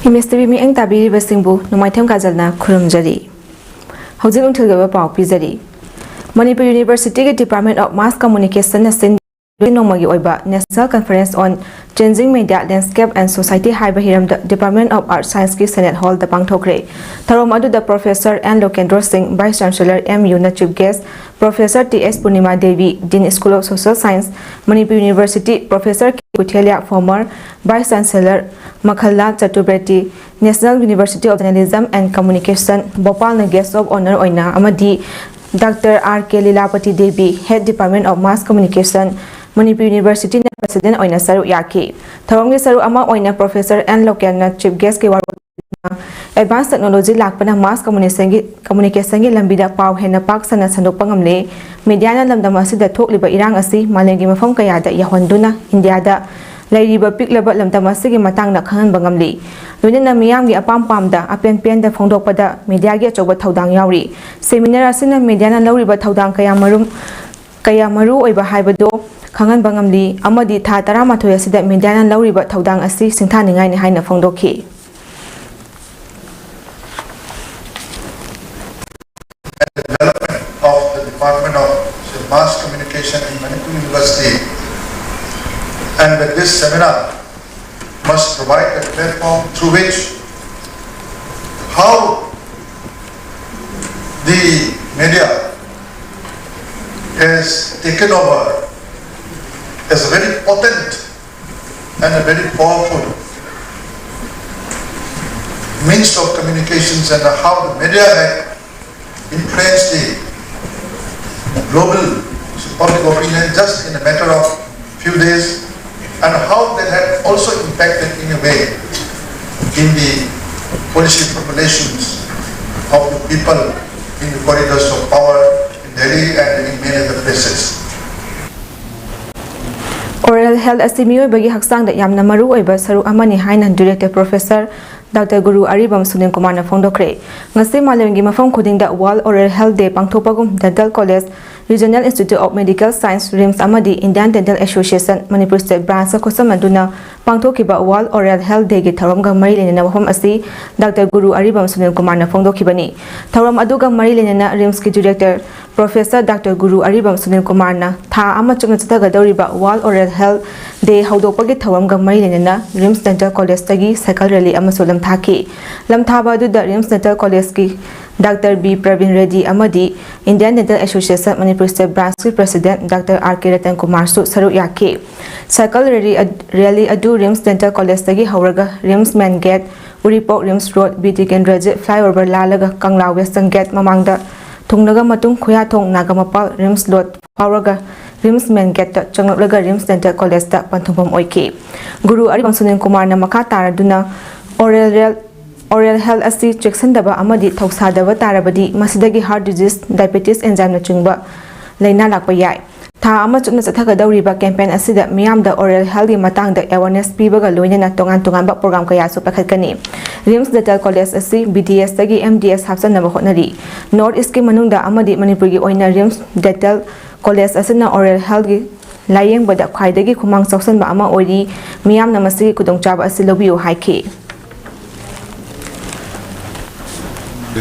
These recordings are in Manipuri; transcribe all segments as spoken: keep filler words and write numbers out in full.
ꯍꯤꯃꯦꯁꯇꯤꯚꯤ ꯃꯤꯠꯌꯦꯡ ꯇꯥꯕꯤꯔꯤꯕꯁꯤꯡꯕꯨ ꯅꯣꯡꯃꯥꯏꯊꯦꯝ ꯀꯥꯖꯜꯅ ꯈꯨꯔꯨꯝꯖꯔꯤ꯫ ꯍꯧꯖꯤꯛ ꯅꯨꯡꯊꯤꯜꯒꯤ ꯑꯣꯏꯕ ꯄꯥꯎ ꯄꯤꯖꯔꯤ꯫ ꯃꯅꯤꯄꯨꯔ ꯌꯨꯅꯤꯚꯔꯁꯤꯇꯤꯒꯤ Department of Mass Communicationꯅ ꯁꯤꯟ ꯅꯣꯡꯃꯒꯤ ꯑꯣꯏꯕ National Conference on Changing Media Landscape and Society ꯍꯥꯏꯕ ꯍꯤꯔꯝꯗ Department of Arts Scienceꯀꯤ Senate Hallꯗ ꯄꯥꯡꯊꯣꯛꯈ꯭ꯔꯦ꯫ ꯊꯧꯔꯝ ꯑꯗꯨꯗ Professor N ꯂꯣꯀꯦꯟꯗ꯭ꯔꯣ ꯁꯤꯡ, Vice Chancellor, M Uꯅ Chief Guest, Professor T S Purnima Devi, Dean School of Social Science, Manipur University, Professor K Kuthelia, former Vice Chancellor, Makhala Chaturvedi, National University of Journalism and Communication, ꯚꯣꯄꯥꯜꯅ Guest of Honour ꯑꯣꯏꯅ, ꯑꯃꯗꯤ Doctor R K Lilapati Devi, Head Department of Mass Communication, Manipur Universityꯅ President ꯑꯣꯏꯅ ꯁꯔꯨꯛ ꯌꯥꯈꯤ꯫ ꯊꯧꯔꯝꯒꯤ ꯁꯔꯨꯛ ꯑꯃ ꯑꯣꯏꯅ Professor N ꯂꯣꯀꯦꯟꯅ Chief Guestꯀꯤ ꯋꯥꯔꯣꯜ ꯑꯗꯨꯅ Advanced Technology ꯂꯥꯛꯄꯅ mass communicationꯒꯤ, communicationꯒꯤ ꯂꯝꯕꯤꯗ ꯄꯥꯎ ꯍꯦꯟꯅ ꯄꯥꯛ ꯁꯟꯅ ꯁꯟꯗꯣꯛꯄ ꯉꯝꯂꯦ꯫ Mediaꯅ ꯂꯝꯗꯝ ꯑꯁꯤꯗ ꯊꯣꯛꯂꯤꯕ ꯏꯔꯥꯡ ꯑꯁꯤ ꯃꯥꯂꯦꯝꯒꯤ ꯃꯐꯝ ꯀꯌꯥꯗ ꯌꯧꯍꯟꯗꯨꯅ ꯏꯟꯗꯤꯌꯥꯗ ꯂꯩꯔꯤꯕ ꯄꯤꯛꯂꯕ ꯂꯝꯗꯝ ꯑꯁꯤꯒꯤ ꯃꯇꯥꯡꯗ ꯈꯪꯍꯟꯕ ꯉꯝꯂꯤ꯫ ꯂꯣꯏꯅꯅ ꯃꯤꯌꯥꯝꯒꯤ ꯑꯄꯥꯝ ꯄꯥꯝꯗ ꯑꯄꯦꯟ ꯄꯦꯟꯗ ꯐꯣꯡꯗꯣꯛꯄꯗ mediaꯒꯤ ꯑꯆꯧꯕ ꯊꯧꯗꯥꯡ ꯌꯥꯎꯔꯤ꯫ Seminar ꯑꯁꯤꯅ mediaꯅ ꯂꯧꯔꯤꯕ ꯊꯧꯗꯥꯡ ꯀꯌꯥ ꯃꯔꯨꯝ, ꯀꯌꯥ ꯃꯔꯨ ꯑꯣꯏꯕ ꯍꯥꯏꯕꯗꯨ ꯈꯪꯍꯟꯕ ꯉꯝꯂꯤ ꯑꯃꯗꯤ ꯊꯥ ꯇꯔꯥꯃꯥꯊꯣꯏ ꯑꯁꯤꯗ mediaꯅ ꯂꯧꯔꯤꯕ ꯊꯧꯗꯥꯡ ꯑꯁꯤ ꯁꯤꯡꯊꯥꯅꯤꯡꯉꯥꯏꯅꯤ ꯍꯥꯏꯅ ꯐꯣꯡꯗꯣꯛꯈꯤ꯫ Development of the Department of Mass Communication in Manipur University, and with this seminar must provide a platform through which how the media has taken over as a very potent and a very powerful means of communications, and how the media had influenced the global public opinion just in a matter of few days, and how that had also impacted in a way in the policy formulations of the people in the corridors of power in Delhi and in many other places. Oral health ꯑꯁꯤ ꯃꯤꯑꯣꯏꯕꯒꯤ ꯍꯛꯆꯥꯡꯗ ꯌꯥꯝꯅ ꯃꯔꯨ ꯑꯣꯏꯕ ꯁꯔꯨꯛ ꯑꯃꯅꯤ ꯍꯥꯏꯅ Director Professor ꯗꯥꯛꯇꯔ ꯒꯨꯔꯨ ꯑꯔꯤꯕꯝ ꯁꯨꯅꯤꯜ ꯀꯨꯃꯥꯔꯅ ꯐꯣꯡꯗꯣꯛꯈ꯭ꯔꯦ꯫ ꯉꯁꯤ ꯃꯥꯂꯦꯝꯒꯤ ꯃꯐꯝ ꯈꯨꯗꯤꯡꯗ World Oral Health Day ꯄꯥꯡꯊꯣꯛꯄꯒꯨꯝ Dental College, Regional Institute of Medical Science, RIMS, ꯑꯃꯗꯤ Indian Dental Association Manipur State Branch ꯈꯨꯠꯁꯝꯅꯗꯨꯅ ꯄꯥꯡꯊꯣꯛꯈꯤꯕ World Oral Health Day ꯒꯤ ꯊꯧꯔꯝꯒ ꯃꯔꯤ ꯂꯩꯅꯅ ꯋꯥꯐꯝ ꯑꯁꯤ ꯗꯥꯛꯇꯔ ꯒꯨꯔꯨ ꯑꯔꯤꯕꯝ ꯁꯨꯅꯤꯜ ꯀꯨꯃꯥꯔꯅ ꯐꯣꯡꯗꯣꯛꯈꯤꯕꯅꯤ꯫ ꯊꯧꯔꯝ ꯑꯗꯨꯒ ꯃꯔꯤ ꯂꯩꯅꯅ RIMS ꯀꯤ Director Professor ꯗꯥꯛꯇꯔ ꯒꯨꯔꯨ ꯑꯔꯤꯕꯝ ꯁꯨꯅꯤꯜ ꯀꯨꯃꯥꯔꯅ ꯊꯥ ꯑꯃ ꯆꯨꯞꯅ ꯆꯠꯊꯒꯗꯧꯔꯤꯕ World Oral Health Day ꯍꯧꯗꯣꯛꯄꯒꯤ ꯊꯧꯔꯝꯒ ꯃꯔꯤ ꯂꯩꯅꯅ RIMS Dental College ꯇꯒꯤ cycle rally ꯑꯃꯁꯨ ꯂꯝꯊꯥꯈꯤ꯫ ꯂꯝꯊꯥꯕ ꯑꯗꯨꯗ RIMS Dental College ꯀꯤ ꯗꯥꯛꯇꯔ ꯕꯤ ꯄ꯭ꯔꯕꯤꯟ ꯔꯦꯗꯤ ꯑꯃꯗꯤ Indian Dental Association Manipur State Branch ꯀꯤ President ꯗꯥꯛꯇꯔ ꯑꯥꯔ ꯀꯦ ꯔꯇꯟ ꯀꯨꯃꯥꯔꯁꯨ ꯁꯔꯨꯛ ꯌꯥꯈꯤ꯫ Cycle rally ꯑꯗ-, rally ꯑꯗꯨ RIMS Dental College ꯇꯒꯤ ꯍꯧꯔꯒ RIMS Main Gate, ꯎꯔꯤꯄꯣꯛ RIMS Road, Bir Tikendrajit Flyover ꯂꯥꯜꯂꯒ ꯀꯪꯂꯥ Western Gate ꯃꯃꯥꯡꯗ ꯊꯨꯡꯂꯒ ꯃꯇꯨꯡ ꯈꯨꯌꯥꯊꯣꯡ ꯅꯥꯒꯥꯃꯄꯥꯜ RIMS Road ꯐꯥꯎꯔꯒ RIMS Main Gate ꯇ ꯆꯪꯂꯛꯂꯒ RIMS Dental College ꯇ ꯄꯟꯊꯨꯡꯐꯝ ꯑꯣꯏꯈꯤ꯫ ꯒꯨꯔꯨ ꯑꯔꯤꯕꯝ ꯁꯨꯅꯤꯜ ꯀꯨꯃꯥꯔꯅ ꯃꯈꯥ ꯇꯥꯔꯗꯨꯅ Oral Health, Oral Health ꯑꯁꯤ ꯆꯦꯛꯁꯤꯟꯗꯕ ꯑꯃꯗꯤ ꯊꯧꯁꯥꯗꯕ ꯇꯥꯔꯕꯗꯤ ꯃꯁꯤꯗꯒꯤ heart disease, diabetes, enzyme ꯅꯆꯤꯡꯕ ꯂꯥꯏꯅꯥ ꯂꯥꯛꯄ ꯌꯥꯏ꯫ ꯊꯥ ꯑꯃ ꯆꯨꯞꯅ ꯆꯠꯊꯒꯗꯧꯔꯤꯕ campaign ꯑꯁꯤꯗ ꯃꯤꯌꯥꯝꯗ Oral Health ꯀꯤ ꯃꯇꯥꯡꯗ awareness ꯄꯤꯕꯒ ꯂꯣꯏꯅꯅ ꯇꯣꯉꯥꯟ ꯇꯣꯉꯥꯟꯕ program ꯀꯌꯥꯁꯨ ꯄꯥꯏꯈꯠꯀꯅꯤ꯫ RIMS Dental College ꯑꯁꯤ BDS ꯇꯒꯤ MDS ꯍꯥꯞꯆꯟꯅꯕ ꯍꯣꯠꯅꯔꯤ꯫ North East ꯀꯤ ꯃꯅꯨꯡꯗ ꯑꯃꯗꯤ ꯃꯅꯤꯄꯨꯔꯒꯤ ꯑꯣꯏꯅ RIMS Dental College ꯑꯁꯤꯅ Oral Health ꯀꯤ ꯂꯥꯌꯦꯡꯕꯗ ꯈ꯭ꯋꯥꯏꯗꯒꯤ ꯈꯨꯃꯥꯡ ꯆꯥꯎꯁꯟꯕ ꯑꯃ ꯑꯣꯏꯔꯤ꯫ ꯃꯤꯌꯥꯝꯅ ꯃꯁꯤꯒꯤ ꯈꯨꯗꯣꯡꯆꯥꯕ ꯑꯁꯤ ꯂꯧꯕꯤꯌꯨ ꯍꯥꯏꯈꯤ꯫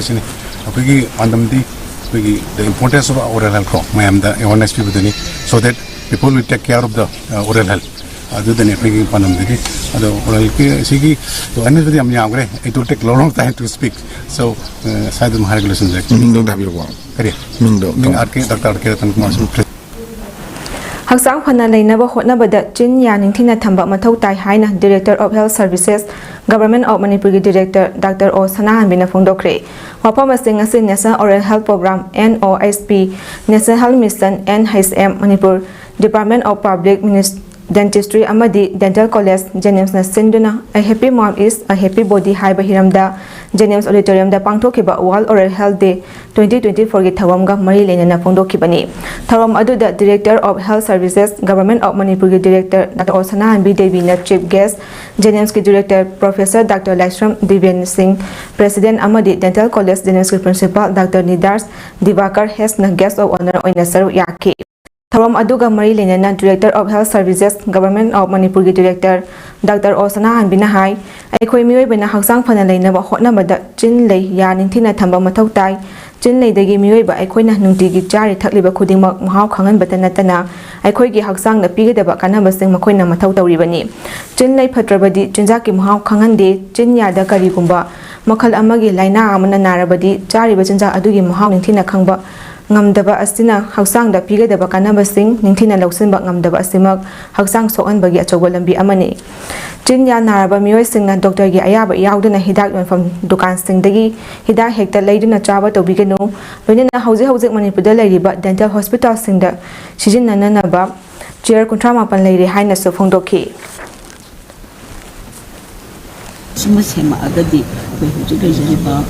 ꯁꯤꯅꯤ ꯑꯩꯈꯣꯏꯒꯤ ꯄꯥꯟꯗꯝꯗꯤ ꯑꯩꯈꯣꯏꯒꯤ the importance of oral health ꯀꯣ ꯃꯌꯥꯝꯗ awareness ꯄꯤꯕꯗꯨꯅꯤ, so that people will take care of the oral health꯫ ꯑꯗꯨꯗꯅꯤ ꯑꯩꯈꯣꯏꯒꯤ ꯄꯥꯟꯗꯝꯗꯤ꯫ ꯑꯗꯣ oral ꯀꯤ ꯁꯤꯒꯤ awareness ꯕꯨꯗꯤ ꯌꯥꯝ ꯌꯥꯝꯈ꯭ꯔꯦ꯫ It will take long time to speak, so ꯁ꯭ꯋꯥꯏꯗ ꯑꯗꯨꯝ ꯍꯥꯏꯔꯒ ꯂꯣꯏꯁꯤꯟꯖꯔꯒꯦ꯫ ꯃꯤꯡꯗꯣ ꯑꯝꯇ ꯍꯥꯏꯕꯤꯔꯛꯑꯣ꯫ ꯀꯔꯤ? ꯃꯤꯡꯗꯣ ꯃꯤꯡ ꯑꯝꯇ꯫ ꯑꯥꯔ ꯀꯦ, ꯗꯥꯛꯇꯔ ꯑꯥꯔ ꯀꯦ ꯔꯇꯟ ꯀꯨꯃꯥꯔ ꯁꯤꯡ, President꯫ ꯍꯛꯆꯥꯡ ꯐꯅ ꯂꯩꯅꯕ ꯍꯣꯠꯅꯕꯗ ꯆꯤꯟ ꯌꯥ ꯅꯤꯡꯊꯤꯅ ꯊꯝꯕ ꯃꯊꯧ ꯇꯥꯏ ꯍꯥꯏꯅ Director of Health Services, Government of ꯃꯅꯤꯄꯨꯔꯒꯤ Director ꯗꯥꯛꯇꯔ ꯑꯣ ꯁꯅꯥꯍꯟꯕꯤꯅ ꯐꯣꯡꯗꯣꯛꯈ꯭ꯔꯦ꯫ ꯋꯥꯐꯝ ꯑꯁꯤ ꯉꯁꯤ National Oral Health Program, NOHP, National Health Mission, NHM, Manipur Department of Public Minis-, Dentistry ꯑꯃꯗꯤ Dental College, JNIMSꯅ ꯁꯤꯟꯗꯨꯅ A Happy Mouth is a Happy Body ꯍꯥꯏꯕ ꯍꯤꯔꯝꯗ JNIMS Auditoriumꯗ ꯄꯥꯡꯊꯣꯛꯈꯤꯕ World Oral Health Day twenty twenty-fourꯒꯤ ꯊꯧꯔꯝꯒ ꯃꯔꯤ ꯂꯩꯅꯅ ꯐꯣꯡꯗꯣꯛꯈꯤꯕꯅꯤ꯫ ꯊꯧꯔꯝ ꯑꯗꯨꯗ Director of Health Services, Government of ꯃꯅꯤꯄꯨꯔꯒꯤ Director Doctor ꯑꯣ ꯁꯅꯥꯍꯟꯕꯤ ꯗꯦꯕꯤꯅ Chief Guest, JNIMSꯀꯤ Director Professor Doctor ꯂꯥꯏꯁ꯭ꯔꯝ ꯗꯤꯕꯦꯟ ꯁꯤꯡ, President ꯑꯃꯗꯤ Dental College JNIMSꯀꯤ Principal Doctor ꯅꯤꯗꯥꯔꯁ ꯗꯤꯕꯥꯀꯔ ꯍꯦꯁꯅ Guest of Honour ꯑꯣꯏꯅ ꯁꯔꯨꯛ ꯌꯥꯈꯤ꯫ ꯊꯧꯔꯝ ꯑꯗꯨꯒ ꯃꯔꯤ ꯂꯩꯅꯅ Director of Health Services, Government of ꯃꯅꯤꯄꯨꯔꯒꯤ Director Doctor ꯑꯣ ꯁꯅꯥꯍꯟꯕꯤꯅ ꯍꯥꯏ, ꯑꯩꯈꯣꯏ ꯃꯤꯑꯣꯏꯕꯅ ꯍꯛꯆꯥꯡ ꯐꯅ ꯂꯩꯅꯕ ꯍꯣꯠꯅꯕꯗ ꯆꯤꯟ, ꯂꯩ, ꯌꯥ ꯅꯤꯡꯊꯤꯅ ꯊꯝꯕ ꯃꯊꯧ ꯇꯥꯏ꯫ ꯆꯤꯟ, ꯂꯩꯗꯒꯤ ꯃꯤꯑꯣꯏꯕ ꯑꯩꯈꯣꯏꯅ ꯅꯨꯡꯇꯤꯒꯤ ꯆꯥꯔꯤ ꯊꯛꯂꯤꯕ ꯈꯨꯗꯤꯡꯃꯛ ꯃꯍꯥꯎ ꯈꯪꯍꯟꯕꯇ ꯅꯠꯇꯅ ꯑꯩꯈꯣꯏꯒꯤ ꯍꯛꯆꯥꯡꯗ ꯄꯤꯒꯗꯕ ꯀꯥꯟꯅꯕꯁꯤꯡ ꯃꯈꯣꯏꯅ ꯃꯊꯧ ꯇꯧꯔꯤꯕꯅꯤ꯫ ꯆꯤꯟ, ꯂꯩ ꯐꯠꯇ꯭ꯔꯕꯗꯤ ꯆꯤꯟꯖꯥꯛꯀꯤ ꯃꯍꯥꯎ ꯈꯪꯍꯟꯗꯦ꯫ ꯆꯤꯟ, ꯌꯥꯗ ꯀꯔꯤꯒꯨꯝꯕ ꯃꯈꯜ ꯑꯃꯒꯤ ꯂꯥꯏꯅꯥ ꯑꯃꯅ ꯅꯥꯔꯕꯗꯤ ꯆꯥꯔꯤꯕ ꯆꯤꯟꯖꯥꯛ ꯑꯗꯨꯒꯤ ꯃꯍꯥꯎ ꯅꯤꯡꯊꯤꯅ ꯈꯪꯕ ꯉꯝꯗꯕ ꯑꯁꯤꯅ ꯍꯛꯆꯥꯡꯗ ꯄꯤꯒꯗꯕ ꯀꯥꯟꯅꯕꯁꯤꯡ ꯅꯤꯡꯊꯤꯅ ꯂꯧꯁꯤꯟꯕ ꯉꯝꯗꯕ ꯑꯁꯤꯃꯛ ꯍꯛꯆꯥꯡ ꯁꯣꯛꯍꯟꯕꯒꯤ ꯑꯆꯧꯕ ꯂꯝꯕꯤ ꯑꯃꯅꯤ꯫ ꯆꯤꯟ, ꯌꯥ ꯅꯥꯔꯕ ꯃꯤꯑꯣꯏꯁꯤꯡꯅ ꯗꯣꯛꯇꯔꯒꯤ ꯑꯌꯥꯕ ꯌꯥꯎꯗꯅ ꯍꯤꯗꯥꯛ ꯌꯣꯟꯐꯝ ꯗꯨꯀꯥꯟꯁꯤꯡꯗꯒꯤ ꯍꯤꯗꯥꯛ ꯍꯦꯛꯇ ꯂꯩꯗꯨꯅ ꯆꯥꯕ ꯇꯧꯕꯤꯒꯅꯨ꯫ ꯂꯣꯏꯅꯅ ꯍꯧꯖꯤꯛ ꯍꯧꯖꯤꯛ ꯃꯅꯤꯄꯨꯔꯗ ꯂꯩꯔꯤꯕ dental hospitalꯁꯤꯡꯗ ꯁꯤꯖꯤꯟꯅꯅꯅꯕ chair ꯀꯨꯟꯊ꯭ꯔꯥ ꯃꯥꯄꯟ ꯂꯩꯔꯦ ꯍꯥꯏꯅꯁꯨ ꯐꯣꯡꯗꯣꯛꯈꯤ꯫ ꯁꯤꯃ ꯁꯦꯝꯃꯛꯑꯒꯗꯤ ꯑꯩꯈꯣꯏ ꯍꯧꯖꯤꯛ ꯂꯩꯖꯔꯤꯕ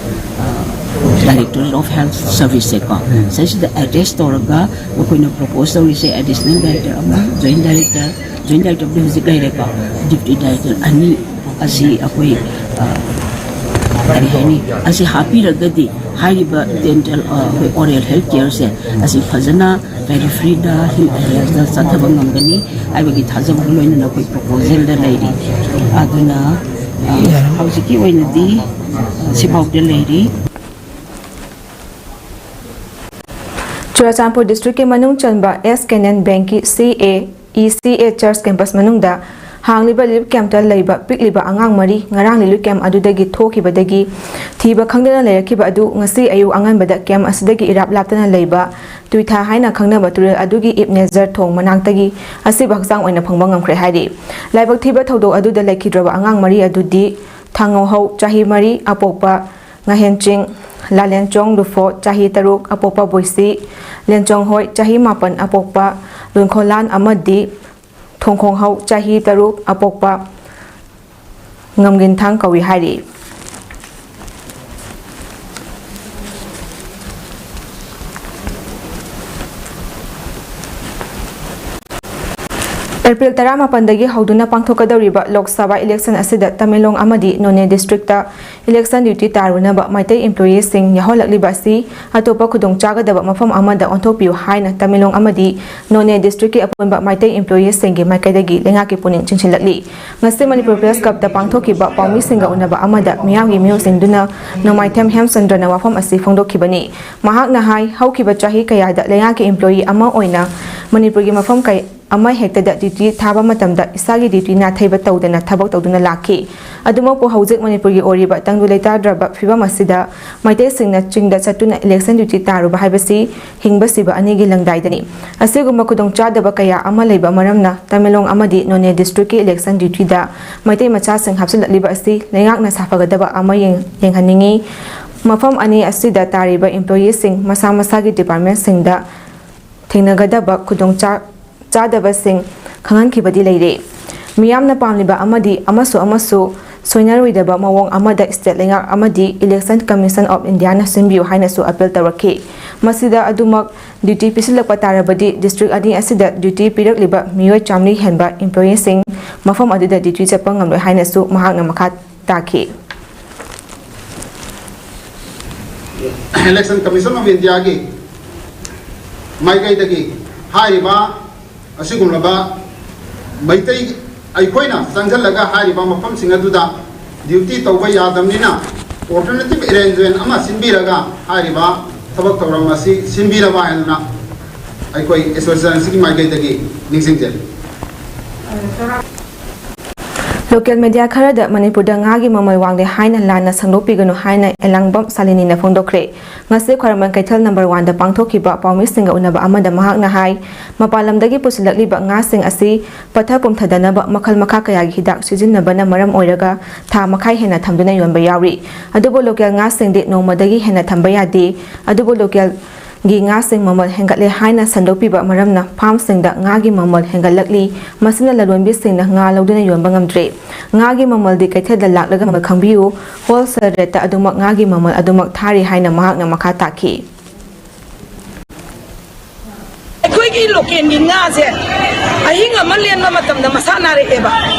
Directorate of Health Serviceꯁꯦꯀꯣ, ꯁꯤꯁꯤꯗ attach ꯇꯧꯔꯒ ꯑꯩꯈꯣꯏꯅ propose ꯇꯧꯔꯤꯁꯦ additional director ꯑꯃ, joint director, joint directorꯕꯨꯗꯤ ꯍꯧꯖꯤꯛ ꯂꯩꯔꯦꯀꯣ, deputy director ꯑꯅꯤ ꯑꯁꯤ ꯑꯩꯈꯣꯏ ꯀꯔꯤ ꯍꯥꯏꯅꯤ, ꯑꯁꯤ ꯍꯥꯞꯄꯤꯔꯒꯗꯤ ꯍꯥꯏꯔꯤꯕ dental ꯑꯩꯈꯣꯏ oral health careꯁꯦ ꯑꯁꯤ ꯐꯖꯅ peripheryꯗ ꯍꯤꯜ ꯑꯦꯔꯤꯌꯥꯗ ꯆꯠꯊꯕ ꯉꯝꯒꯅꯤ ꯍꯥꯏꯕꯒꯤ ꯊꯥꯖꯕꯒ ꯂꯣꯏꯅꯅ ꯑꯩꯈꯣꯏ proposalꯗ ꯂꯩꯔꯤ꯫ ꯑꯗꯨꯅ ꯍꯧꯖꯤꯛꯀꯤ ꯑꯣꯏꯅꯗꯤ ꯁꯤꯐꯥꯎꯗ ꯂꯩꯔꯤ꯫ ꯆꯨꯔꯆꯥꯟꯄꯨꯔ districtꯀꯤ ꯃꯅꯨꯡ ꯆꯟꯕ S Canaan Bankꯀꯤ C A E C A Church campus ꯃꯅꯨꯡꯗ ꯍꯥꯡꯂꯤꯕ relief campꯇ ꯂꯩꯕ ꯄꯤꯛꯂꯤꯕ ꯑꯉꯥꯡ ꯃꯔꯤ ꯉꯔꯥꯡ relief camp ꯑꯗꯨꯗꯒꯤ ꯊꯣꯛꯈꯤꯕꯗꯒꯤ ꯊꯤꯕ ꯈꯪꯗꯅ ꯂꯩꯔꯛꯈꯤꯕ ꯑꯗꯨ ꯉꯁꯤ ꯑꯌꯨꯛ ꯑꯉꯟꯕꯗ camp ꯑꯁꯤꯗꯒꯤ ꯏꯔꯥꯞ ꯂꯥꯞꯇꯅ ꯂꯩꯕ ꯇꯨꯏꯊꯥ ꯍꯥꯏꯅ ꯈꯪꯅꯕ ꯇꯨꯔꯦꯜ ꯑꯗꯨꯒꯤ ꯏꯕꯅꯦꯖꯔ ꯊꯣꯡ ꯃꯅꯥꯛꯇꯒꯤ ꯑꯁꯤꯕ ꯍꯛꯆꯥꯡ ꯑꯣꯏꯅ ꯐꯪꯕ ꯉꯝꯈ꯭ꯔꯦ ꯍꯥꯏꯔꯤ꯫ ꯂꯥꯏꯕꯛ ꯊꯤꯕ ꯊꯧꯗꯣꯛ ꯑꯗꯨꯗ ꯂꯩꯈꯤꯗ꯭ꯔꯕ ꯑꯉꯥꯡ ꯃꯔꯤ ꯑꯗꯨꯗꯤ ꯊꯥꯡꯉꯧꯍꯧ ꯆꯍꯤ ꯃꯔꯤ ꯑꯄꯣꯛꯄ ꯉꯥꯍꯦꯟꯆꯤꯡ, ꯂꯥꯂꯦꯟꯆꯣꯡ ꯂꯨꯐꯣ ꯆꯍꯤ ꯇꯔꯨꯛ ꯑꯄꯣꯛꯄ ꯕꯣꯏꯁꯤ, ꯂꯦꯟꯆꯣꯡꯍꯣꯏ ꯆꯍꯤ ꯃꯥꯄꯟ ꯑꯄꯣꯛꯄ ꯂꯨꯟꯈꯣꯂꯥꯟ ꯑꯃꯗꯤ ꯊꯣꯡꯈꯣꯡꯍꯧ, ꯆꯍꯤ ꯇꯔꯨꯛ, ꯑꯄꯣꯛꯄ ꯉꯝꯒꯤꯟꯊꯥꯡ ꯀꯧꯏ ꯍꯥꯏꯔꯤ꯫ ꯑꯦꯄ꯭ꯔꯤꯜ ꯇꯔꯥꯃꯥꯄꯟꯗꯒꯤ ꯍꯧꯗꯨꯅ ꯄꯥꯡꯊꯣꯛꯀꯗꯧꯔꯤꯕ ꯂꯣꯛ ꯁꯚꯥ ꯏꯂꯦꯛꯁꯟ ꯑꯁꯤꯗ ꯇꯃꯦꯡꯂꯣꯡ ꯑꯃꯗꯤ ꯅꯣꯅꯦ ꯗꯤꯁꯇ꯭ꯔꯤꯛꯇ ꯏꯂꯦꯛꯁꯟ ꯗ꯭ꯌꯨꯇꯤ ꯇꯥꯔꯨꯅꯕ ꯃꯩꯇꯩ ꯏꯝꯄ꯭ꯂꯣꯌꯤꯁꯤꯡ ꯌꯥꯎꯍꯜꯂꯛꯂꯤꯕ ꯑꯁꯤ ꯑꯇꯣꯞꯄ ꯈꯨꯗꯣꯡꯆꯥꯒꯗꯕ ꯃꯐꯝ ꯑꯃꯗ ꯑꯣꯟꯊꯣꯛꯄꯤꯌꯨ ꯍꯥꯏꯅ ꯇꯃꯦꯡꯂꯣꯡ ꯑꯃꯗꯤ ꯅꯣꯅꯦ ꯗꯤꯁꯇ꯭ꯔꯤꯛꯀꯤ ꯑꯄꯨꯟꯕ ꯃꯩꯇꯩ ꯏꯝꯄ꯭ꯂꯣꯌꯤꯁꯤꯡꯒꯤ ꯃꯥꯏꯀꯩꯗꯒꯤ ꯂꯩꯉꯥꯛꯀꯤ ꯄꯨꯛꯅꯤꯡ ꯆꯤꯡꯁꯤꯜꯂꯛꯂꯤ꯫ ꯉꯁꯤ ꯃꯅꯤꯄꯨꯔ ꯄ꯭ꯔꯦꯁ ꯀ꯭ꯂꯕꯇ ꯄꯥꯡꯊꯣꯛꯈꯤꯕ ꯄꯥꯎꯃꯤꯁꯤꯡꯒ ꯎꯅꯕ ꯑꯃꯗ ꯃꯤꯌꯥꯝꯒꯤ ꯃꯤꯑꯣꯏꯁꯤꯡꯗꯨꯅ ꯅꯣꯡꯃꯥꯏꯊꯦꯝ ꯍꯦꯝꯆꯟꯗ꯭ꯔꯅ ꯋꯥꯐꯝ ꯑꯁꯤ ꯐꯣꯡꯗꯣꯛꯈꯤꯕꯅꯤ꯫ ꯃꯍꯥꯛꯅ ꯍꯥꯏ, ꯍꯧꯈꯤꯕ ꯆꯍꯤ ꯀꯌꯥꯗ ꯂꯩꯉꯥꯛꯀꯤ ꯏꯝꯄ꯭ꯂꯣꯌꯤ ꯑꯃ ꯑꯣꯏꯅ ꯃꯅꯤꯄꯨꯔꯒꯤ ꯃꯐꯝ ꯀꯩ-, ꯑꯃ ꯍꯦꯛꯇꯗ ꯗ꯭ꯌꯨꯇꯤ ꯊꯥꯕ ꯃꯇꯝꯗ ꯏꯁꯥꯒꯤ ꯗ꯭ꯌꯨꯇꯤ ꯅꯥꯊꯩꯕ ꯇꯧꯗꯅ ꯊꯕꯛ ꯇꯧꯗꯨꯅ ꯂꯥꯛꯈꯤ꯫ ꯑꯗꯨꯃꯛꯄꯨ ꯍꯧꯖꯤꯛ ꯃꯅꯤꯄꯨꯔꯒꯤ ꯑꯣꯏꯔꯤꯕ ꯇꯪꯗꯨ ꯂꯩꯇꯥꯗ꯭ꯔꯕ ꯐꯤꯕꯝ ꯑꯁꯤꯗ ꯃꯩꯇꯩꯁꯤꯡꯅ ꯆꯤꯡꯗ ꯆꯠꯇꯨꯅ ꯏꯂꯦꯛꯁꯟ ꯗ꯭ꯌꯨꯇꯤ ꯇꯥꯔꯨꯕ ꯍꯥꯏꯕꯁꯤ ꯍꯤꯡꯕ ꯁꯤꯕ ꯑꯅꯤꯒꯤ ꯂꯪꯗꯥꯏꯗꯅꯤ꯫ ꯑꯁꯤꯒꯨꯝꯕ ꯈꯨꯗꯣꯡꯆꯥꯗꯕ ꯀꯌꯥ ꯑꯃ ꯂꯩꯕ ꯃꯔꯝꯅ ꯇꯃꯦꯡꯂꯣꯡ ꯑꯃꯗꯤ ꯅꯣꯅꯦ ꯗꯤꯁꯇ꯭ꯔꯤꯛꯀꯤ ꯏꯂꯦꯛꯁꯟ ꯗ꯭ꯌꯨꯇꯤꯗ ꯃꯩꯇꯩ ꯃꯆꯥꯁꯤꯡ ꯍꯥꯞꯆꯤꯜꯂꯛꯂꯤꯕ ꯑꯁꯤ ꯂꯩꯉꯥꯛꯅ ꯁꯥꯐꯒꯗꯕ ꯑꯃ ꯌꯦꯡ-, ꯌꯦꯡꯍꯟꯅꯤꯡꯏ꯫ ꯃꯐꯝ ꯑꯅꯤ ꯑꯁꯤꯗ ꯇꯥꯔꯤꯕ ꯏꯝꯄ꯭ꯂꯣꯌꯤꯁꯤꯡ ꯃꯁꯥ ꯃꯁꯥꯒꯤ ꯗꯤꯄꯥꯔꯠꯃꯦꯟꯁꯤꯡꯗ ꯊꯦꯡꯅꯒꯗꯕ ꯈꯨꯗꯣꯡꯆꯥ-, ꯆꯥꯗꯕꯁꯤꯡ ꯈꯪꯍꯟꯈꯤꯕꯗꯤ ꯂꯩꯔꯦ꯫ ꯃꯤꯌꯥꯝꯅ ꯄꯥꯝꯂꯤꯕ ꯑꯃꯗꯤ ꯑꯃꯁꯨ ꯑꯃꯁꯨ ꯁꯣꯏꯅꯔꯣꯏꯗꯕ ꯃꯑꯣꯡ ꯑꯃꯗ ꯁ꯭ꯇꯦꯠ ꯂꯩꯉꯥꯛ ꯑꯃꯗꯤ Election Commission of Indiaꯅ ꯁꯤꯟꯕꯤꯌꯨ ꯍꯥꯏꯅꯁꯨ ꯑꯄꯤꯜ ꯇꯧꯔꯛꯈꯤ꯫ ꯃꯁꯤꯗ ꯑꯗꯨꯃꯛ ꯗ꯭ꯌꯨꯇꯤ ꯄꯤꯁꯤꯜꯂꯛꯄ ꯇꯥꯔꯕꯗꯤ ꯗꯤꯁꯇ꯭ꯔꯤꯛ ꯑꯅꯤ ꯑꯁꯤꯗ ꯗ꯭ꯌꯨꯇꯤ ꯄꯤꯔꯛꯂꯤꯕ ꯃꯤꯑꯣꯏ ꯆꯥꯃꯔꯤ ꯍꯦꯟꯕ ꯏꯝꯄ꯭ꯂꯣꯌꯤꯁꯤꯡ ꯃꯐꯝ ꯑꯗꯨꯗ ꯗ꯭ꯌꯨꯇꯤ ꯆꯠꯄ ꯉꯝꯂꯣꯏ ꯍꯥꯏꯅꯁꯨ ꯃꯍꯥꯛꯅ ꯃꯈꯥ ꯇꯥꯈꯤ꯫ Election Commission of Indiaꯒꯤ ꯃꯥꯏꯀꯩꯗꯒꯤ ꯍꯥꯏꯔꯤꯕ ꯑꯁꯤꯒꯨꯝꯂꯕ ꯃꯩꯇꯩ ꯑꯩꯈꯣꯏꯅ ꯆꯪꯁꯤꯜꯂꯒ ꯍꯥꯏꯔꯤꯕ ꯃꯐꯝꯁꯤꯡ ꯑꯗꯨꯗ ꯗ꯭ꯌꯨꯇꯤ ꯇꯧꯕ ꯌꯥꯗꯕꯅꯤꯅ alternative arrangement ꯑꯃ ꯁꯤꯟꯕꯤꯔꯒ ꯍꯥꯏꯔꯤꯕ ꯊꯕꯛ ꯊꯧꯔꯝ ꯑꯁꯤ ꯁꯤꯟꯕꯤꯅꯕ ꯍꯥꯏꯗꯨꯅ ꯑꯩꯈꯣꯏ ꯑꯦꯁꯣꯁꯤꯌꯦꯁꯟ ꯑꯁꯤꯒꯤ ꯃꯥꯏꯀꯩꯗꯒꯤ ꯅꯤꯡꯁꯤꯡꯖꯔꯤ꯫ ꯂꯣꯀꯦꯜ ꯃꯦꯗꯤꯌꯥ ꯈꯔꯗ ꯃꯅꯤꯄꯨꯔꯗ ꯉꯥꯒꯤ ꯃꯃꯜ ꯋꯥꯡꯂꯦ ꯍꯥꯏꯅ ꯂꯥꯟꯅ ꯁꯟꯗꯣꯛꯄꯤꯒꯅꯨ ꯍꯥꯏꯅ ꯑꯦꯂꯥꯡꯕꯝ ꯁꯥꯂꯤꯅꯤꯅ ꯐꯣꯡꯗꯣꯛꯈ꯭ꯔꯦ꯫ ꯉꯁꯤ ꯈ꯭ꯋꯥꯏꯔꯝꯕꯟ ꯀꯩꯊꯦꯜ ꯅꯝꯕꯔ ꯋꯥꯟꯗ ꯄꯥꯡꯊꯣꯛꯈꯤꯕ ꯄꯥꯎꯃꯤꯁꯤꯡꯒ ꯎꯅꯕ ꯑꯃꯗ ꯃꯍꯥꯛꯅ ꯍꯥꯏ, ꯃꯄꯥꯟ ꯂꯝꯗꯒꯤ ꯄꯨꯁꯤꯜꯂꯛꯂꯤꯕ ꯉꯥꯁꯤꯡ ꯑꯁꯤ ꯄꯠꯊ ꯄꯨꯝꯊꯗꯅꯕ ꯃꯈꯜ ꯃꯈꯥ ꯀꯌꯥꯒꯤ ꯍꯤꯗꯥꯛ ꯁꯤꯖꯤꯟꯅꯕꯅ ꯃꯔꯝ ꯑꯣꯏꯔꯒ ꯊꯥ ꯃꯈꯥꯏ ꯍꯦꯟꯅ ꯊꯝꯗꯨꯅ ꯌꯣꯟꯕ ꯌꯥꯎꯔꯤ꯫ ꯑꯗꯨꯕꯨ ꯂꯣꯀꯦꯜ ꯉꯥꯁꯤꯡꯗꯤ ꯅꯣꯡꯃꯗꯒꯤ ꯍꯦꯟꯅ ꯊꯝꯕ ꯌꯥꯗꯦ꯫ ꯑꯗꯨꯕꯨ ꯂꯣꯀꯦꯜ ꯒꯤ ꯉꯥꯁꯤꯡ ꯃꯃꯜ ꯍꯦꯟꯒꯠꯂꯦ ꯍꯥꯏꯅ ꯁꯟꯗꯣꯛꯄꯤꯕ ꯃꯔꯝꯅ ꯐꯥꯔꯝꯁꯤꯡꯗ ꯉꯥꯒꯤ ꯃꯃꯜ ꯍꯦꯟꯒꯠꯂꯛꯂꯤ꯫ ꯃꯁꯤꯅ ꯂꯂꯣꯟꯕꯤꯁꯤꯡꯅ ꯉꯥ ꯂꯧꯗꯨꯅ ꯌꯣꯟꯕ ꯉꯝꯗ꯭ꯔꯦ꯫ ꯉꯥꯒꯤ ꯃꯃꯜꯗꯤ ꯀꯩꯊꯦꯜꯗ ꯂꯥꯛꯂꯒ ꯃꯃꯜ ꯈꯪꯕꯤꯌꯨ꯫ ꯍꯣꯜꯁꯦꯜ ꯔꯦꯠꯇ ꯑꯗꯨꯃꯛ ꯉꯥꯒꯤ ꯃꯃꯜ ꯑꯗꯨꯃꯛ ꯊꯥꯔꯤ ꯍꯥꯏꯅ ꯃꯍꯥꯛꯅ ꯃꯈꯥ ꯇꯥꯈꯤ꯫ ꯑꯩꯈꯣꯏꯒꯤ ꯂꯣꯀꯦꯜꯒꯤ ꯉꯥꯁꯦ ꯑꯍꯤꯡ ꯑꯃ ꯂꯦꯟꯕ ꯃꯇꯝꯗ ꯃꯁꯥ ꯅꯥꯔꯛꯑꯦꯕ꯫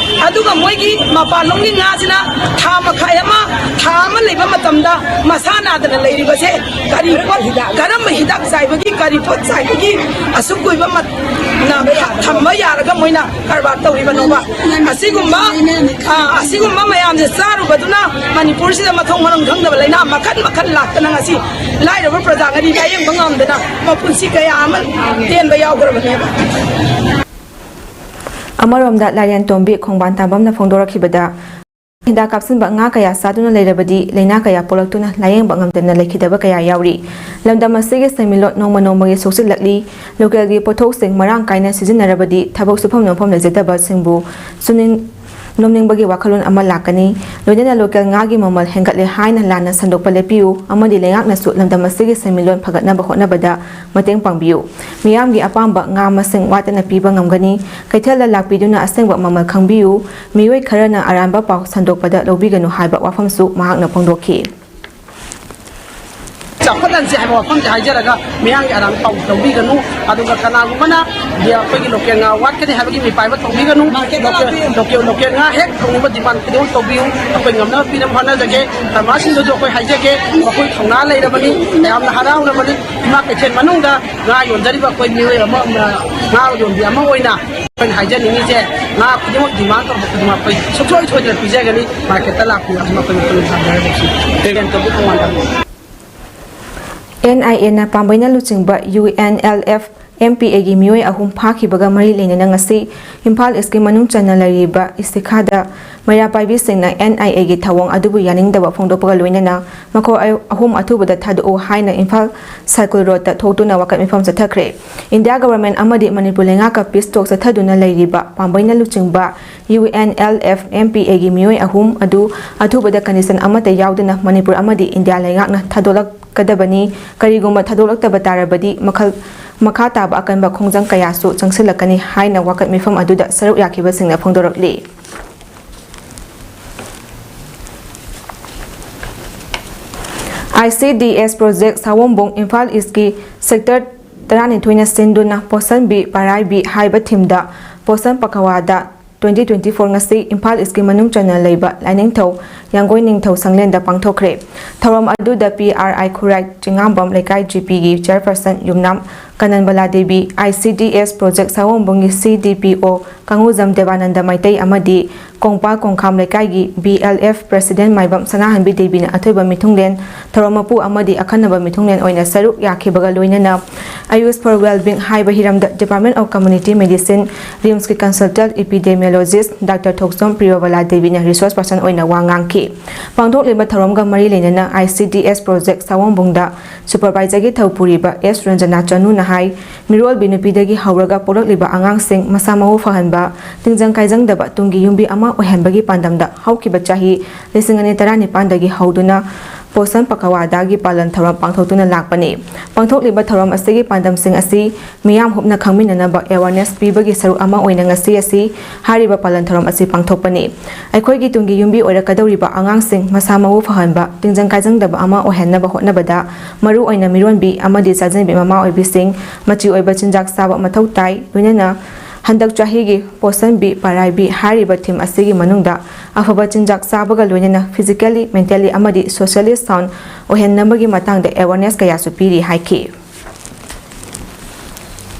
ꯑꯗꯨꯒ ꯃꯣꯏꯒꯤ ꯃꯄꯥꯟꯂꯣꯝꯒꯤ ꯉꯥꯁꯤꯅ ꯊꯥ ꯃꯈꯥꯏ ꯑꯃ, ꯊꯥ ꯑꯃ ꯂꯩꯕ ꯃꯇꯝꯗ ꯃꯁꯥ ꯅꯥꯗꯅ ꯂꯩꯔꯤꯕꯁꯦ ꯀꯔꯤ ꯄꯣꯠ, ꯀꯔꯝꯕ ꯍꯤꯗꯥꯛ ꯆꯥꯏꯕꯒꯤ, ꯀꯔꯤ ꯄꯣꯠ ꯆꯥꯏꯕꯒꯤ ꯑꯁꯨꯛ ꯀꯨꯏꯕ ꯃꯠ-, ꯅ-, ꯊꯝꯕ ꯌꯥꯔꯒ ꯃꯣꯏꯅ ꯀꯔꯕꯥꯔ ꯇꯧꯔꯤꯕꯅꯣꯕ? ꯑꯁꯤꯒꯨꯝꯕ, ꯑ, ꯑꯁꯤꯒꯨꯝꯕ ꯃꯌꯥꯝꯁꯦ ꯆꯥꯔꯨꯕꯗꯨꯅ ꯃꯅꯤꯄꯨꯔꯁꯤꯗ ꯃꯊꯣꯡ ꯃꯔꯝ ꯈꯪꯗꯕ ꯂꯥꯏꯅꯥ ꯃꯈꯜ ꯃꯈꯜ ꯂꯥꯛꯇꯅ ꯉꯁꯤ ꯂꯥꯏꯔꯕ ꯄ꯭ꯔꯖꯥꯒꯗꯤ ꯂꯥꯌꯦꯡꯕ ꯉꯝꯗꯅ ꯃꯄꯨꯟꯁꯤ ꯀꯌꯥ ꯑꯃ ꯇꯦꯟꯕ ꯌꯥꯎꯈ꯭ꯔꯕꯅꯦꯕ꯫ ꯑꯃꯔꯣꯝꯗ ꯂꯥꯏꯔꯦꯟ ꯇꯣꯝꯕꯤ ꯈꯣꯡꯕꯥꯟ ꯇꯥꯕꯝꯅ ꯐꯣꯡꯗꯣꯔꯛꯈꯤꯕꯗ, ꯍꯤꯗꯥꯛ ꯀꯥꯞꯁꯤꯟꯕ ꯉꯥ ꯀꯌꯥ ꯆꯥꯗꯨꯅ ꯂꯩꯔꯕꯗꯤ ꯂꯥꯏꯅꯥ ꯀꯌꯥ ꯄꯣꯛꯂꯛꯇꯨꯅ ꯂꯥꯌꯦꯡꯕ ꯉꯝꯗꯅ ꯂꯩꯈꯤꯗꯕ ꯀꯌꯥ ꯌꯥꯎꯔꯤ꯫ ꯂꯝꯗꯝ ꯑꯁꯤꯒꯤ ꯁꯦꯟꯃꯤꯠꯂꯣꯟ ꯅꯣꯡꯃ ꯅꯣꯡꯃꯒꯤ ꯁꯣꯛꯆꯤꯜꯂꯛꯂꯤ꯫ ꯂꯣꯀꯦꯜꯒꯤ ꯄꯣꯠꯊꯣꯛꯁꯤꯡ ꯃꯔꯥꯡ ꯀꯥꯏꯅ ꯁꯤꯖꯤꯟꯅꯔꯕꯗꯤ ꯊꯕꯛ ꯁꯨꯐꯝ ꯅꯣꯝꯐꯝ ꯂꯩꯖꯗꯕꯁꯤꯡꯕꯨ ꯁꯨꯅꯤꯡ-, ꯅꯣꯝꯅꯤꯡꯕꯒꯤ ꯋꯥꯈꯜꯂꯣꯟ ꯑꯃ ꯂꯥꯛꯀꯅꯤ꯫ ꯂꯣꯏꯅꯅ ꯂꯣꯀꯦꯜ ꯉꯥꯒꯤ ꯃꯃꯜ ꯍꯦꯟꯒꯠꯂꯦ ꯍꯥꯏꯅ ꯂꯥꯟꯅ ꯁꯟꯗꯣꯛꯄ ꯂꯦꯞꯄꯤꯌꯨ ꯑꯃꯗꯤ ꯂꯩꯉꯥꯛꯅꯁꯨ ꯂꯝꯗꯝ ꯑꯁꯤꯒꯤ ꯁꯦꯟꯃꯤꯠꯂꯣꯟ ꯐꯒꯠꯅꯕ ꯍꯣꯠꯅꯕꯗ ꯃꯇꯦꯡ ꯄꯥꯡꯕꯤꯌꯨ꯫ ꯃꯤꯌꯥꯝꯒꯤ ꯑꯄꯥꯝꯕ ꯉꯥ ꯃꯁꯤꯡ ꯋꯥꯠꯇꯅ ꯄꯤꯕ ꯉꯝꯒꯅꯤ꯫ ꯀꯩꯊꯦꯜꯗ ꯂꯥꯛꯄꯤꯗꯨꯅ ꯑꯁꯦꯡꯕ ꯃꯃꯜ ꯈꯪꯕꯤꯌꯨ꯫ ꯃꯤꯑꯣꯏ ꯈꯔꯅ ꯑꯔꯥꯟꯕ ꯄꯥꯎ ꯁꯟꯗꯣꯛꯄꯗ ꯂꯧꯕꯤꯒꯅꯨ ꯍꯥꯏꯕ ꯋꯥꯐꯝꯁꯨ ꯃꯍꯥꯛꯅ ꯐꯣꯡꯗꯣꯛꯈꯤ꯫ ꯆꯥꯎꯈꯠꯍꯟꯁꯦ ꯍꯥꯏꯕ ꯋꯥꯐꯝꯁꯦ ꯍꯥꯏꯖꯔꯒ, ꯃꯤꯌꯥꯝꯒꯤ ꯑꯔꯥꯟꯕ ꯄꯥꯎ ꯂꯧꯕꯤꯒꯅꯨ꯫ ꯑꯗꯨꯒ ꯀꯅꯥꯒꯨꯝꯕꯅ ꯑꯩꯈꯣꯏꯒꯤ ꯂꯣꯀꯦꯜ ꯉꯥ ꯋꯥꯠꯀꯅꯤ ꯍꯥꯏꯕꯒꯤ ꯃꯤꯄꯥꯏꯕ ꯇꯧꯕꯤꯒꯅꯨ꯫ ꯂꯣꯀꯦꯜ, ꯂꯣꯀꯦꯜ, ꯂꯣꯀꯦꯜ ꯉꯥ ꯍꯦꯛ ꯐꯪꯅꯤꯡꯕ ꯗꯤꯃꯥꯟ ꯈꯨꯗꯤꯡꯃꯛ ꯇꯧꯕꯤꯌꯨ꯫ ꯑꯩꯈꯣꯏ ꯉꯝꯅꯕ ꯄꯤꯅꯕ ꯍꯣꯠꯅꯖꯒꯦ꯫ ꯐꯥꯔꯃꯔꯁꯤꯡꯗꯁꯨ ꯑꯩꯈꯣꯏ ꯍꯥꯏꯖꯒꯦ, ꯃꯈꯣꯏ ꯊꯧꯅꯥ ꯂꯩꯔꯕꯅꯤ, ꯌꯥꯝꯅ ꯍꯔꯥꯎꯔꯕꯅꯤ꯫ ꯏꯃꯥ ꯀꯩꯊꯦꯜ ꯃꯅꯨꯡꯗ ꯉꯥ ꯌꯣꯟꯖꯔꯤꯕ ꯑꯩꯈꯣꯏ ꯃꯤꯑꯣꯏ ꯑꯃ, ꯉꯥ ꯌꯣꯟꯕꯤ ꯑꯃ ꯑꯣꯏꯅ ꯑꯩꯈꯣꯏꯅ ꯍꯥꯏꯖꯅꯤꯡꯉꯤꯁꯦ, ꯉꯥ ꯈꯨꯗꯤꯡꯃꯛ ꯗꯤꯃꯥꯟ ꯇꯧꯔꯛꯄ ꯈꯨꯗꯤꯡꯃꯛ ꯑꯩꯈꯣꯏ ꯁꯨꯡꯁꯣꯏ ꯁꯣꯏꯗꯅ ꯄꯤꯖꯒꯅꯤ꯫ ꯃꯥꯔꯀꯦꯠꯇ ꯂꯥꯛꯄꯤꯌꯨ, ꯑꯗꯨꯅ ꯑꯩꯈꯣꯏ ꯃꯈꯜ ꯃꯈꯥ ꯍꯥꯏꯔꯒꯁꯨ꯫ ꯇꯦꯟ ꯇꯧꯕ ꯇꯣꯉꯥꯟꯕ꯫ ꯑꯦꯟ ꯑꯥꯏ ꯑꯦꯅ ꯄꯥꯝꯕꯩꯅ ꯂꯨꯆꯤꯡꯕ U N L F M P ꯑꯦꯒꯤ ꯃꯤꯑꯣꯏ ꯑꯍꯨꯝ ꯐꯥꯈꯤꯕꯒ ꯃꯔꯤ ꯂꯩꯅꯅ ꯉꯁꯤ ꯏꯝꯐꯥꯜ ꯏꯁꯀꯤ ꯃꯅꯨꯡ ꯆꯟꯅ ꯂꯩꯔꯤꯕ ꯏꯁꯇꯤꯈꯥꯗ ꯃꯩꯔꯥ ꯄꯥꯏꯕꯤꯁꯤꯡꯅ ꯑꯦꯟ ꯑꯥꯏ ꯑꯦꯒꯤ ꯊꯧꯑꯣꯡ ꯑꯗꯨꯕꯨ ꯌꯥꯅꯤꯡꯗꯕ ꯐꯣꯡꯗꯣꯛꯄꯒ ꯂꯣꯏꯅꯅ ꯃꯈꯣꯏ ꯑꯍꯨꯝ ꯑꯊꯨꯕꯗ ꯊꯥꯗꯣꯛꯎ ꯍꯥꯏꯅ ꯏꯝꯐꯥꯜ ꯁꯥꯏꯀꯜ ꯔꯣꯗꯇ ꯊꯣꯛꯇꯨꯅ ꯋꯥꯀꯠ ꯃꯤꯐꯝ ꯆꯠꯊꯈ꯭ꯔꯦ꯫ ꯏꯟꯗꯤꯌꯥ ꯒꯚꯔꯟꯃꯦꯟꯠ ꯑꯃꯗꯤ ꯃꯅꯤꯄꯨꯔ ꯂꯩꯉꯥꯛꯀ ꯄꯤꯁ ꯇꯣꯛ ꯆꯠꯊꯗꯨꯅ ꯂꯩꯔꯤꯕ ꯄꯥꯝꯕꯩꯅ ꯂꯨꯆꯤꯡꯕ U N L F M P ꯑꯦꯒꯤ ꯃꯤꯑꯣꯏ ꯑꯍꯨꯝ ꯑꯗꯨ ꯑꯊꯨꯕꯗ ꯀꯟꯗꯤꯁꯟ ꯑꯃꯠꯇ ꯌꯥꯎꯗꯅ ꯃꯅꯤꯄꯨꯔ ꯑꯃꯗꯤ ꯏꯟꯗꯤꯌꯥ ꯂꯩꯉꯥꯛꯅ ꯊꯥꯗꯣꯛꯂꯛ-, ꯊꯥꯗꯣꯛꯂꯛꯀꯗꯕꯅꯤ꯫ ꯀꯔꯤꯒꯨꯝꯕ ꯊꯥꯗꯣꯛꯂꯛꯇꯕ ꯇꯥꯔꯕꯗꯤ ꯃꯈꯜ ꯃꯈꯥ ꯇꯥꯕ ꯑꯀꯟꯕ ꯈꯣꯡꯖꯪ ꯀꯌꯥꯁꯨ ꯆꯪꯁꯤꯜꯂꯛꯀꯅꯤ ꯍꯥꯏꯅ ꯋꯥꯀꯠ ꯃꯤꯐꯝ ꯑꯗꯨꯗ ꯁꯔꯨꯛ ꯌꯥꯈꯤꯕꯁꯤꯡꯅ ꯐꯣꯡꯗꯣꯔꯛꯂꯤ꯫ ICDS project ꯁꯥꯋꯣꯝꯕꯨꯡ ꯏꯝꯐꯥꯜ ꯏꯁꯀꯤ sector ꯇꯔꯥꯅꯤꯊꯣꯏꯅ ꯁꯤꯟꯗꯨꯅ ꯄꯣꯁꯟꯕꯤ ꯄꯥꯔꯥꯏꯕꯤ ꯍꯥꯏꯕ ꯊꯤꯝꯗ ꯄꯣꯁꯟ ꯄꯈꯋꯥꯗ twenty twenty-four ꯉꯁꯤ ꯏꯝꯐꯥꯜ ꯏꯁꯀꯤ ꯃꯅꯨꯡ ꯆꯟꯅ ꯂꯩꯕ ꯂꯥꯏꯅꯤꯡꯊꯧ ꯌꯥꯡꯒꯣꯏ ꯅꯤꯡꯊꯧ ꯁꯪꯂꯦꯟꯗ ꯄꯥꯡꯊꯣꯛꯈ꯭ꯔꯦ꯫ ꯊꯧꯔꯝ ꯑꯗꯨꯗ ꯄꯤ ꯑꯥꯔ ꯑꯥꯏ ꯈꯨꯔꯥꯏ ꯆꯤꯉꯥꯝꯕꯝ ꯂꯩꯀꯥꯏ ꯖꯤ ꯄꯤꯒꯤ chairperson ꯌꯨꯝꯅꯥꯝ ꯀꯅꯟꯕꯂꯥ Devi, ICDS project ꯁꯥꯋꯣꯝꯕꯨꯡꯒꯤ CDPO ꯀꯥꯡꯉꯨꯖꯝ ꯗꯦꯕꯥꯅꯟꯗ Meitei ꯑꯃꯗꯤ ꯀꯣꯡꯄꯥꯜ ꯀꯣꯡꯈꯥꯝ ꯂꯩꯀꯥꯏꯒꯤ BLF president ꯃꯥꯏꯕꯝ ꯁꯅꯥꯍꯟꯕꯤ ꯗꯦꯕꯤꯅ ꯑꯊꯣꯏꯕ ꯃꯤꯊꯨꯡꯂꯦꯟ, ꯊꯧꯔꯝ ꯃꯄꯨ ꯑꯃꯗꯤ ꯑꯈꯟꯅꯕ ꯃꯤꯊꯨꯡꯂꯦꯟ ꯑꯣꯏꯅ ꯁꯔꯨꯛ ꯌꯥꯈꯤꯕꯒ ꯂꯣꯏꯅꯅ Ayush for Wellbeing ꯍꯥꯏꯕ ꯍꯤꯔꯝꯗ Department of Community Medicine, RIMSꯀꯤ consultant epidemiologist Doctor Thokchom ꯄ꯭ꯔꯤꯌꯣꯕꯂꯥ ꯗꯦꯕꯤꯅ resource person ꯑꯣꯏꯅ ꯋꯥ ꯉꯥꯡꯈꯤ꯫ ꯄꯥꯡꯊꯣꯛꯂꯤꯕ ꯊꯧꯔꯝꯒ ꯃꯔꯤ ꯂꯩꯅꯅ ICDS project ꯁꯥꯋꯣꯝꯕꯨꯡꯗ supervisorꯒꯤ ꯊꯧ ꯄꯨꯔꯤꯕ ꯑꯦꯁ ꯔꯟꯖꯅꯥ ꯆꯅꯨꯅ ꯍꯥꯏ, ꯃꯤꯔꯣꯜꯕꯤ ꯅꯨꯄꯤꯗꯒꯤ ꯍꯧꯔꯒ ꯄꯣꯛꯂꯛꯂꯤꯕ ꯑꯉꯥꯡꯁꯤꯡ ꯃꯁꯥ ꯃꯎ ꯐꯍꯟꯕ, ꯇꯤꯡꯖꯪ ꯀꯥꯏꯖꯪꯗꯕ ꯇꯨꯡꯒꯤ ꯌꯨꯝꯕꯤ ꯑꯃ ꯑꯣꯏꯍꯟꯕꯒꯤ ꯄꯥꯟꯗꯝꯗ ꯍꯧꯈꯤꯕ ꯆꯍꯤ ꯂꯤꯁꯤꯡ ꯑꯅꯤ ꯇꯔꯥꯅꯤꯄꯥꯟꯗꯒꯤ ꯍꯧꯗꯨꯅ ꯄꯣꯁꯟ ꯄꯈꯋꯥꯗꯥꯒꯤ ꯄꯥꯂꯟ ꯊꯧꯔꯝ ꯄꯥꯡꯊꯣꯛꯇꯨꯅ ꯂꯥꯛꯄꯅꯤ꯫ ꯄꯥꯡꯊꯣꯛꯂꯤꯕ ꯊꯧꯔꯝ ꯑꯁꯤꯒꯤ ꯄꯥꯟꯗꯝꯁꯤꯡ ꯑꯁꯤ ꯃꯤꯌꯥꯝ ꯍꯨꯞꯅ ꯈꯪꯃꯤꯟꯅꯅꯕ awareness ꯄꯤꯕꯒꯤ ꯁꯔꯨꯛ ꯑꯃ ꯑꯣꯏꯅ ꯉꯁꯤ ꯑꯁꯤ ꯍꯥꯏꯔꯤꯕ ꯄꯥꯂꯟ ꯊꯧꯔꯝ ꯑꯁꯤ ꯄꯥꯡꯊꯣꯛꯄꯅꯤ꯫ ꯑꯩꯈꯣꯏꯒꯤ ꯇꯨꯡꯒꯤ ꯌꯨꯝꯕꯤ ꯑꯣꯏꯔꯛꯀꯗꯧꯔꯤꯕ ꯑꯉꯥꯡꯁꯤꯡ ꯃꯁꯥ ꯃꯎ ꯐꯍꯟꯕ, ꯇꯤꯡꯖꯪ ꯀꯥꯏꯖꯪꯗꯕ ꯑꯃ ꯑꯣꯏꯍꯟꯅꯕ ꯍꯣꯠꯅꯕꯗ ꯃꯔꯨꯑꯣꯏꯅ ꯃꯤꯔꯣꯟꯕꯤ ꯑꯃꯗꯤ ꯆꯥꯖꯟꯕꯤ ꯃꯃꯥ ꯑꯣꯏꯕꯤꯁꯤꯡ ꯃꯆꯤ ꯑꯣꯏꯕ ꯆꯤꯟꯖꯥꯛ ꯆꯥꯕ ꯃꯊꯧ ꯇꯥꯏ꯫ ꯂꯣꯏꯅꯅ ꯍꯟꯗꯛ ꯆꯍꯤꯒꯤ ꯄꯣꯁꯟꯕꯤ ꯄꯥꯔꯥꯏꯕꯤ ꯍꯥꯏꯔꯤꯕ ꯊꯤꯝ ꯑꯁꯤꯒꯤ ꯃꯅꯨꯡꯗ ꯑꯐꯕ ꯆꯤꯟꯖꯥꯛ ꯆꯥꯕꯒ ꯂꯣꯏꯅꯅ physically, mentally ꯑꯃꯗꯤ socially sound ꯑꯣꯏꯍꯟꯅꯕꯒꯤ ꯃꯇꯥꯡꯗ awareness ꯀꯌꯥꯁꯨ ꯄꯤꯔꯤ ꯍꯥꯏꯈꯤ꯫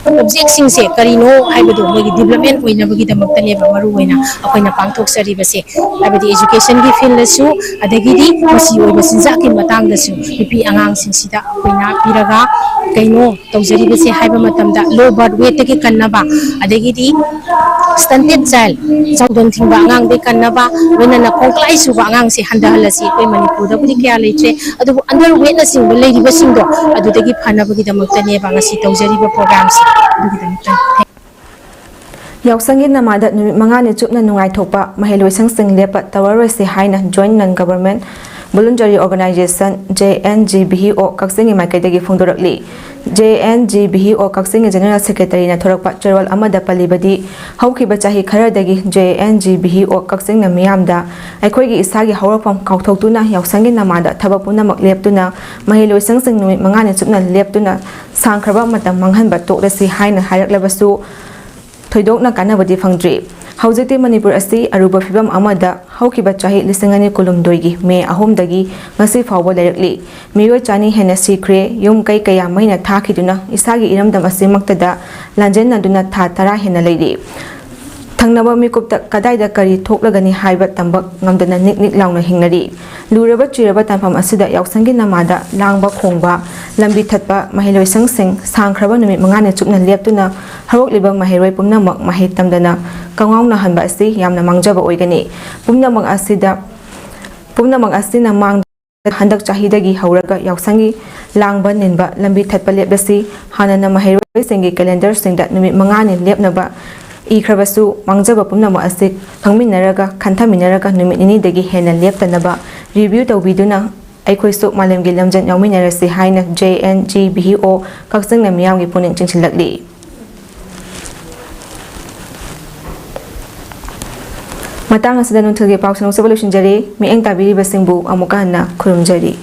ꯑꯣꯕꯖꯦꯛꯁꯤꯡꯁꯦ ꯀꯔꯤꯅꯣ ꯍꯥꯏꯕꯗꯣ ꯃꯣꯏꯒꯤ ꯗꯤꯕꯂꯞꯃꯦꯟ ꯑꯣꯏꯅꯕꯒꯤꯗꯃꯛꯇꯅꯦꯕ ꯃꯔꯨ ꯑꯣꯏꯅ ꯑꯩꯈꯣꯏꯅ ꯄꯥꯡꯊꯣꯛꯆꯔꯤꯕꯁꯦ꯫ ꯍꯥꯏꯕꯗꯤ ꯑꯦꯖꯨꯀꯦꯁꯟꯒꯤ ꯐꯤꯜꯗꯁꯨ, ꯑꯗꯒꯤꯗꯤ ꯃꯆꯤ ꯑꯣꯏꯕ ꯆꯤꯟꯖꯥꯛꯀꯤ ꯃꯇꯥꯡꯗꯁꯨ ꯅꯨꯄꯤ ꯑꯉꯥꯡꯁꯤꯡꯁꯤꯗ ꯑꯩꯈꯣꯏꯅ ꯄꯤꯔꯒ ꯀꯩꯅꯣ ꯇꯧꯖꯔꯤꯕꯁꯦ ꯍꯥꯏꯕ ꯃꯇꯝꯗ low birth weightꯇꯒꯤ ꯀꯟꯅꯕ, ꯑꯗꯒꯤꯗꯤ stunted child, ꯆꯥꯎꯗꯣꯟ ꯊꯤꯡꯕ ꯑꯉꯥꯡꯗꯒꯤ ꯀꯟꯅꯕ, ꯂꯣꯏꯅꯅ ꯈꯣꯡꯀꯂꯥꯏ ꯁꯨꯕ ꯑꯉꯥꯡꯁꯦ ꯍꯟꯊꯍꯜꯂꯁꯤ꯫ ꯑꯩꯈꯣꯏ ꯃꯅꯤꯄꯨꯔꯗꯕꯨꯗꯤ ꯀꯌꯥ ꯂꯩꯇ꯭ꯔꯦ, ꯑꯗꯨꯕꯨ underweightꯅꯆꯤꯡꯕ ꯂꯩꯔꯤꯕꯁꯤꯡꯗꯣ ꯑꯗꯨꯗꯒꯤ ꯐꯅꯕꯒꯤꯗꯃꯛꯇꯅꯦꯕ ꯉꯁꯤ ꯇꯧꯖꯔꯤꯕ programꯁꯦ꯫ ꯑꯗꯨꯒꯤꯗꯃꯛꯇꯅꯤ꯫ ꯌꯥꯎꯁꯪꯒꯤ ꯅꯃꯥꯗ ꯅꯨꯃꯤꯠ ꯃꯉꯥꯅꯤ ꯆꯨꯞꯅ ꯅꯨꯡꯉꯥꯏꯊꯣꯛꯄ, ꯃꯍꯩꯂꯣꯏꯁꯪꯁꯤꯡ ꯂꯦꯞꯄ ꯇꯧꯔꯔꯣꯏꯁꯤ ꯍꯥꯏꯅ Joint Non Government Voluntary Organization, J N G B O, ꯀꯛꯆꯤꯡꯒꯤ ꯃꯥꯏꯀꯩꯗꯒꯤ ꯐꯣꯡꯗꯣꯔꯛꯂꯤ꯫ J N G B O ꯀꯛꯆꯤꯡꯒꯤ General Secretaryꯅ ꯊꯣꯔꯛꯄ ꯆꯦꯔꯣꯜ ꯑꯃꯗ ꯄꯜꯂꯤꯕꯗꯤ, ꯍꯧꯈꯤꯕ ꯆꯍꯤ ꯈꯔꯗꯒꯤ J N G B O ꯀꯛꯆꯤꯡꯅ ꯃꯤꯌꯥꯝꯗ ꯑꯩꯈꯣꯏꯒꯤ ꯏꯁꯥꯒꯤ ꯍꯧꯔꯛꯐꯝ ꯀꯥꯎꯊꯣꯛꯇꯨꯅ ꯌꯥꯎꯁꯪꯒꯤ ꯅꯃꯥꯗ ꯊꯕꯛ ꯄꯨꯝꯅꯃꯛ ꯂꯦꯞꯇꯨꯅ ꯃꯍꯩꯂꯣꯏꯁꯪꯁꯤꯡ ꯅꯨꯃꯤꯠ ꯃꯉꯥꯅꯤ ꯆꯨꯞꯅ ꯂꯦꯞꯇꯨꯅ ꯁꯥꯡꯈ꯭ꯔꯕ ꯃꯇꯝ ꯃꯥꯡꯍꯟꯕ ꯇꯣꯛꯂꯁꯤ ꯍꯥꯏꯅ ꯍꯥꯏꯔꯛꯂꯕꯁꯨ ꯊꯣꯏꯗꯣꯛꯅ ꯀꯥꯟꯅꯕꯗꯤ ꯐꯪꯗ꯭ꯔꯤ꯫ ꯍꯧꯖꯤꯛꯇꯤ ꯃꯅꯤꯄꯨꯔ ꯑꯁꯤ ꯑꯔꯨꯕ ꯐꯤꯕꯝ ꯑꯃꯗ ꯍꯧꯈꯤꯕ ꯆꯍꯤ ꯂꯤꯁꯤꯡ ꯑꯅꯤ ꯀꯨꯟꯍꯨꯝꯗꯣꯏꯒꯤ ꯃꯦ ꯑꯍꯨꯝꯗꯒꯤ ꯉꯁꯤ ꯐꯥꯎꯕ ꯂꯩꯔꯛꯂꯤ꯫ ꯃꯤꯑꯣꯏ ꯆꯅꯤ ꯍꯦꯟꯅ ꯁꯤꯈ꯭ꯔꯦ꯫ ꯌꯨꯝ ꯀꯩ ꯀꯌꯥ ꯃꯩꯅ ꯊꯥꯈꯤꯗꯨꯅ ꯏꯁꯥꯒꯤ ꯏꯔꯝꯗꯝ ꯑꯁꯤꯃꯛꯇꯗ ꯂꯥꯟꯖꯦꯟꯅꯗꯨꯅ ꯊꯥ ꯇꯔꯥ ꯍꯦꯟꯅ ꯂꯩꯔꯤ꯫ ꯊꯪꯅꯕ ꯃꯤꯀꯨꯞꯇ ꯀꯗꯥꯏꯗ ꯀꯔꯤ ꯊꯣꯛꯂꯒꯅꯤ ꯍꯥꯏꯕ ꯇꯝꯕ ꯉꯝꯗꯅ ꯅꯤꯛ ꯅꯤꯛ ꯂꯥꯎꯅ ꯍꯤꯡꯅꯔꯤ꯫ ꯂꯨꯔꯕ ꯆꯤꯔꯕ ꯇꯥꯟꯐꯝ ꯑꯁꯤꯗ ꯌꯥꯎꯁꯪꯒꯤ ꯅꯃꯥꯗ ꯂꯥꯡꯕ ꯈꯣꯡꯕ, ꯂꯝꯕꯤ ꯊꯠꯄ, ꯃꯍꯩꯂꯣꯏꯁꯪꯁꯤꯡ ꯁꯥꯡꯈ꯭ꯔꯕ ꯅꯨꯃꯤꯠ ꯃꯉꯥꯅꯤ ꯆꯨꯞꯅ ꯂꯦꯞꯇꯨꯅ ꯍꯧꯔꯛꯂꯤꯕ ꯃꯍꯩꯔꯣꯏ ꯄꯨꯝꯅꯃꯛ ꯃꯍꯩ ꯇꯝꯗꯅ ꯀꯉꯥꯎꯅꯍꯟꯕ ꯑꯁꯤ ꯌꯥꯝꯅ ꯃꯥꯡꯖꯕ ꯑꯣꯏꯒꯅꯤ꯫ ꯄꯨꯝꯅꯃꯛ ꯑꯁꯤꯗ, ꯄꯨꯝꯅꯃꯛ ꯑꯁꯤꯅ ꯃꯥꯡꯗ ꯍꯟꯗꯛ ꯆꯍꯤꯗꯒꯤ ꯍꯧꯔꯒ ꯌꯥꯎꯁꯪꯒꯤ ꯂꯥꯡꯕ ꯅꯤꯟꯕ, ꯂꯝꯕꯤ ꯊꯠꯄ ꯂꯦꯞꯂꯁꯤ꯫ ꯍꯥꯟꯅꯅ ꯃꯍꯩꯔꯣꯏꯁꯤꯡꯒꯤ calendarꯁꯤꯡꯗ ꯅꯨꯃꯤꯠ ꯃꯉꯥꯅꯤ ꯂꯦꯞꯅꯕ ꯏꯈ꯭ꯔꯕꯁꯨ, ꯃꯥꯡꯖꯕ ꯄꯨꯝꯅꯃꯛ ꯑꯁꯤ ꯈꯪꯃꯤꯟꯅꯔꯒ, ꯈꯟꯊꯃꯤꯟꯅꯔꯒ ꯅꯨꯃꯤꯠ ꯅꯤꯅꯤꯗꯒꯤ ꯍꯦꯟꯅ ꯂꯦꯞꯇꯅꯕ review ꯇꯧꯕꯤꯗꯨꯅ ꯑꯩꯈꯣꯏꯁꯨ ꯃꯥꯂꯦꯝꯒꯤ ꯂꯝꯖꯦꯜ ꯌꯥꯎꯃꯤꯟꯅꯔꯁꯤ ꯍꯥꯏꯅ J N G B O ꯀꯛꯆꯤꯡꯅ ꯃꯤꯌꯥꯝꯒꯤ ꯄꯨꯛꯅꯤꯡ ꯆꯤꯡꯁꯤꯜꯂꯛꯂꯤ꯫ ꯃꯇꯥꯡ ꯑꯁꯤꯗ ꯅꯨꯡꯊꯤꯜꯒꯤ ꯄꯥꯎ ꯁꯟꯗꯣꯛꯆꯕ ꯂꯣꯏꯁꯤꯟꯖꯔꯦ꯫ ꯃꯤꯠꯌꯦꯡ ꯇꯥꯕꯤꯔꯤꯕꯁꯤꯡꯕꯨ ꯑꯃꯨꯛꯀ ꯍꯟꯅ ꯈꯨꯔꯨꯝꯖꯔꯤ꯫